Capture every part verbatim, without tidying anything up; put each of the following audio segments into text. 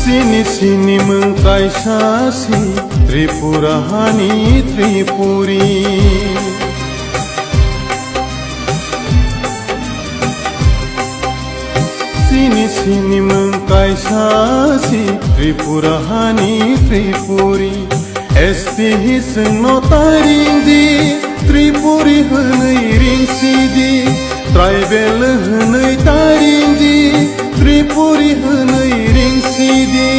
Chini sinimung kaisa si Tripura hani Tripuri. Chini sinimung kaisa si Tripura hani Tripuri. S T hi chwngno taring di, Tripuri hwnwi ring si di. Tribal hwnwi taring di, Tripuri hwnwi ring si di.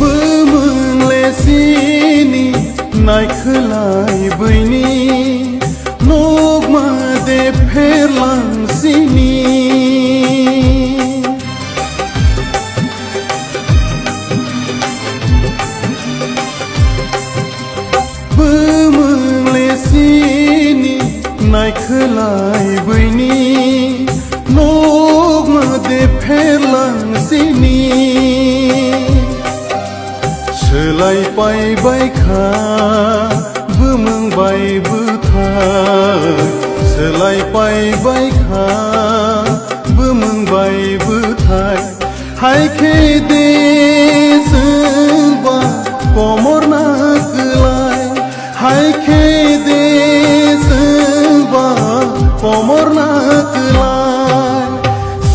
Bumung le sini naikhwlai buini, nukma de pherlang sini. Bumung le sini naikhwlai buini, nukma de pherlang sini. Swlai pai bai kha bumung bai bwthai, swlai pai bai kha bumung bai bwthai. Hai khe de chwng ba komor na kwlai, hai khe de chwng ba komor na kwlai.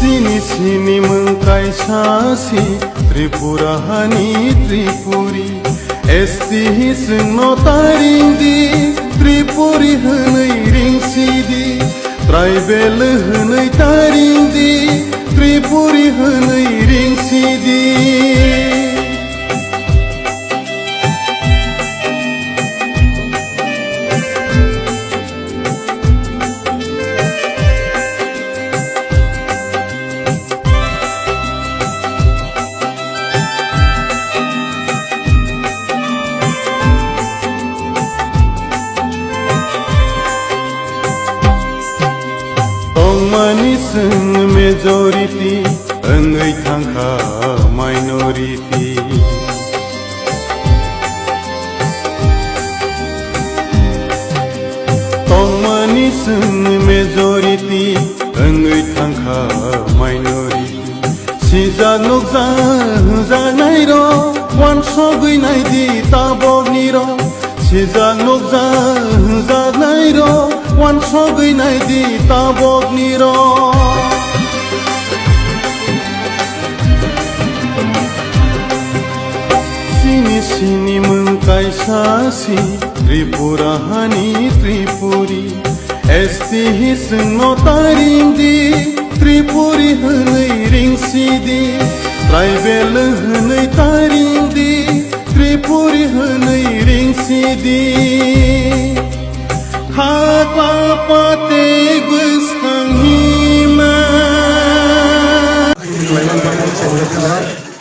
Sini sinimung kaisa si Tripura hani Tripuri. S T hi chwngno taring di, Tripuri hwnwi ring si di. Tribal hwnwi taring di, Tripuri hwnwi ring si di. Tongmani chwng majority, wngwi thangkha minority. Tongmani chwng majority, wngwi thangkha minority. Sijak nukjak hwnjaknairok, wansogwi naidi taboknirok. Sijak nukjak hwnjaknairok, wansogwi naidi taboknirok. Chini sinimung kaisa si Tripura hani Tripuri. S T hi chwngno taring di, Tripuri hwnwi ring si di. Tribal hwnwi taring di, Tripuri hwnwi ring si di. Khakla pate bwskang hima.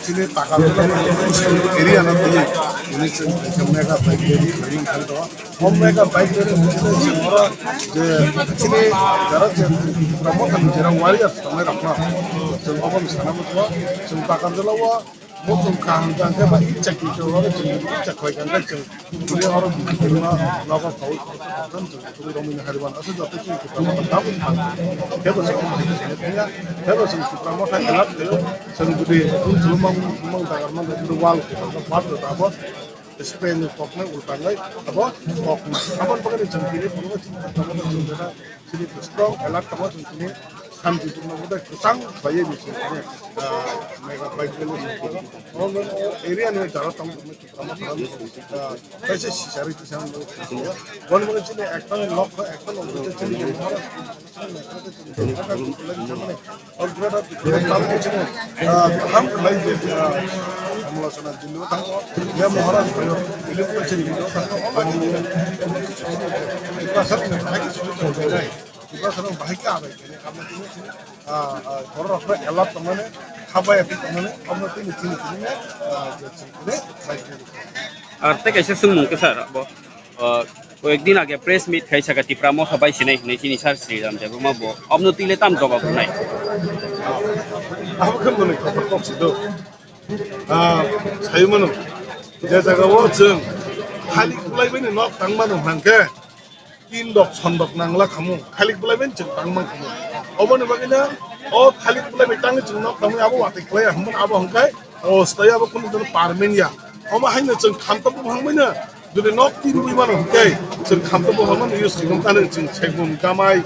Chini taka area no tini, ini chini mega factory, ini kan to. Home mega bike rally hwnwi chwng oro je chini jara je Tipra Motha ni jera warriors tongnai rok no chwng obo ni sana muchungo chwng Takarjala o muchung kaham jang khe ba icha kicho oro chwng icha khoi kang khe chwng tini oro bini no nogo kaui kaui chwng tong romwi ni hari ban aswk joto chwng Tipra Motha tabuk thang khe bo chwng thang ya khe bo chwng Tipra Motha elak khe chwng bini chwng mang mang dagar man wall khe ba abo Spain ni koknai ultanai abo kokma. Aboni bagwi chwng tini phunukgo chini kokma chwng jora chini strong alert tamo chwng tini shanti purno bodai kwchang khlaiwi chwng tini, ah, mega bike rally chwng tini. Omo area ni jara tamo chwng tamo, ah, kaisa sisari tisang. Boni bagwi chini ekta lokho ekta lokho chini. Tiprasa rok bahai khe abai khe, amo tini chini, ah, ah, borok rok no alert tongmani, khabai aphi tongmani, omo tini chini chini, ah, je chini chini, bai khe. Ar tei kaisa swngmung khe sir, abo, ah, koyek din age press meet khai saka Tipra Motha bai sinai hinwi chini sir Sri Ram Debbarma bo, omo twi le tam jawab rwnai. Abo khe mwnwi kotor kok si do. Ah, sai mano, je jaga o chwng khalik bulai bai ni nok tang mano hwnkhe, tin dok, son dok nangla khamu, khalik bulai bai chwng tang man khamu. Oboni bagwi no o khalik bulai bai tangwi chwng nok tangwi abo watwi khlai ya hwnmano, abo hwnkhai o staya abo kunu jono parmen ya. Omo haino chwng khamtabo bwhang bai no jodi nok tin wi mano hwnkhe chwng khamtabo bwhang mano use khaikha tani chwng segum gamai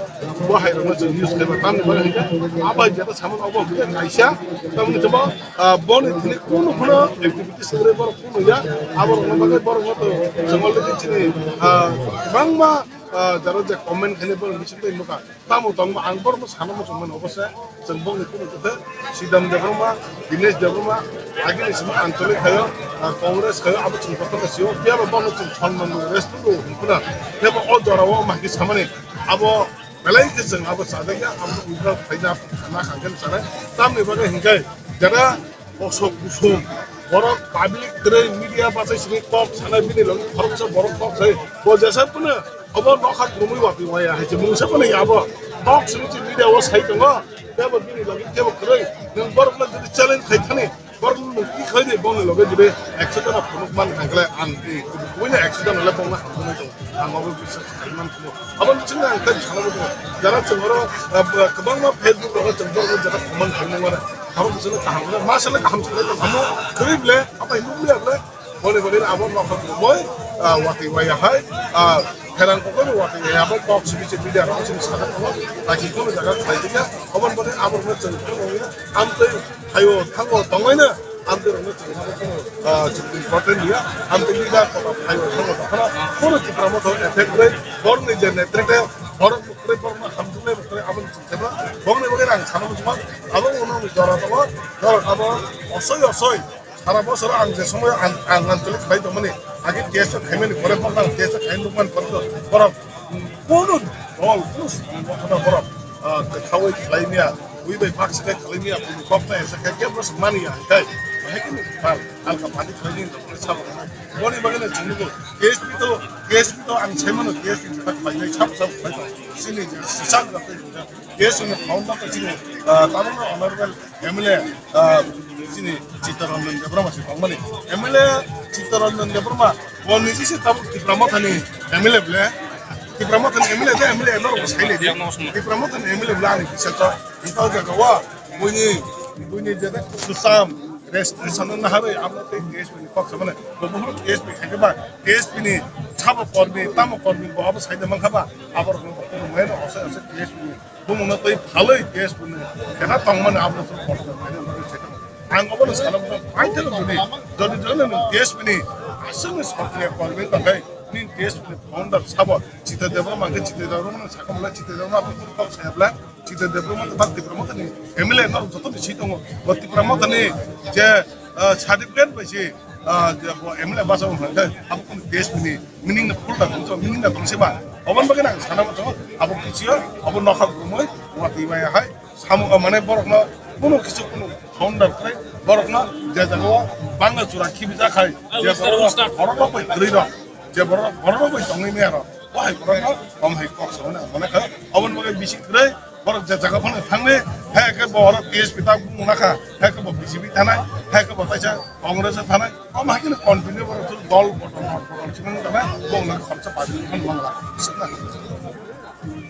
bo hai rokno chwng use khaiba tamni bagwi hwnkhe abo hai jeta samano obo hwnkhe kaisa tamni thangma, ah, boni thani kunu kheno activities kwrwi borok kunu ya, abo rokno bagwi borok no to chwng already chini, ah, bangma, ah, jaro je comment khainai borok bising tei nukha. Tamo tongma ang borokno sana muchung mano obo se chwng bongni kunu kotha Sidam Debbarma, Dinesh Debbarma, agini simi Anchalik khayo, ah, Congress khayo, abo chwng kothoma sio, phiya ba bono chwng sonman rwi, respect rwi hwnkhuna. Phiya ba o jora o ma khe samani abo belai khe chwng abo chajakya, abo withdraw khaina na kha khe sanai. Tamni bagwi hwnkhe jara bosok busung borok public kwrwi media bachai simi kok sanai bini logi khoroksa borok kok sai bo jesa phano obo nokha kwrwngwi watwi waya hai se mungsa phano abo kok simi se media o sai tongo tebo bini logi tebo kwrwi nwng borok no jodi challenge khai thani borok no nwng twi khai di bongni logi jodi ekso jona phunuk man hai khe ang twi kubui no ekso jona le bongno hamjaknai tongo ang obo biswas khai man tongo abo ni chwngno ang tei sana bo tongo jara chwng oro kwbangma Facebook rogo chwng borok no jara comment khai nang mano abo biswas kaham mano masala kaham sanai tong amo kwrwi ble abo hinwi ble Boni boni abo nokha kwrwngwi, ah, watwi waya hai, ah, pherang kokoi watwi waya abo kok simi se media rok simi sana tongo, aki kono jaga khlai diya, oboni boni abo rokno chwng phano wngya, amtwi phaio thango tongwino, amtwi rokno chwng phano kono, ah, chwng important liya, amtwi leader kota phaio thango tongphano, kono Tipra Motha effect rwi, borokni je netrite, borok kwrwi borokno hamjwngnai bo kwrwi aboni chwng thebra, bongni bagwi ang sana muchungma, abo uno jora tongo, jora abo osoi osoi. Sara bosoro ang je somoyo ang, ang Anchalik khlai tongmani, agi test khaimani pore borok ang test khai nukmani pore to borok, mm, kono dol, kono songwai bo khana borok, ah, kwthawai khlai miya, ui bai baksa khe khlai miya, bini kok ta esa khe kebo se mani ya, hingkai, bahai khe ni pal, alka padi khlai ni tongmani sabo. Boni bagwi no chwng nugo, T S P to, T S P to ang sai mano, T S P to khlai nai, sabo sabo khlai tong, sini je, sisa khlai tong. K S P ni founder to chini, ah, tabukno honorable M L A, ah, chini Chittaranjan Debbarma se tongmani. M L A Chittaranjan Debbarma, bo niji se tabuk Tipra Mothani M L A ble. Tipra Mothani M L A de, M L A no bo sai le di. Tipra Mothani M L A ble ani kisa to. Ito jaga wa, buini, buini jete susam, registration no naharwi, amo tei T S P ni kok samane. Bo buhuru T S P khai ba, T S P ni sabo kormi, tamo kormi, bo abo sai de mankha ba. Abo rokno bo khulumwi no osai osai T S P ni bumungno twi phalwi T S P ni kena tongmani abo rokno kotor khaina bagwi se tong. Ang obono sana bwkha paithakno jodi, jodi jodi nwng T S P ni aswkni sorkari kormi tongkhe nini T S P ni founder sabo Chitra Debbarma khe Chitra Debbarma no sakha bwlai Chitra Debbarma abo kok saya bwlai Chitra Debbarma khe bak Tipra Mothani M L A no joto ni si tongo. Bo Tipra Mothani je, ah, certificate bai si ah, je bo M L A basa wng kha, abo kunu T S P ni meaning no full da tong, meaning da tong se ba. Oboni bagwi ang sana muchungo, abo kichiyo, abo nokha gumui, watwi maya hai, samung, ah, mane borokno, kuno kisu kuno founder khlai, borokno, je jaga o bangla chura khibi jak hai, je borok borok bai kwrwi rok, je borok, borok bai tongwi maya rok, bo hai borokno, om hai kok sa mane, mane kha, oboni bagwi bisi kwrwi, Borok je jaga phano thangwi, hai khe bo oro T S P ta bung nakha, hai khe bo B J P thanai, hai khe bo kaisa Congress thanai, omo hai kheno continue borok dol bodol, dol bodol se nang thanai, bong nang khoroksa public phano mangla.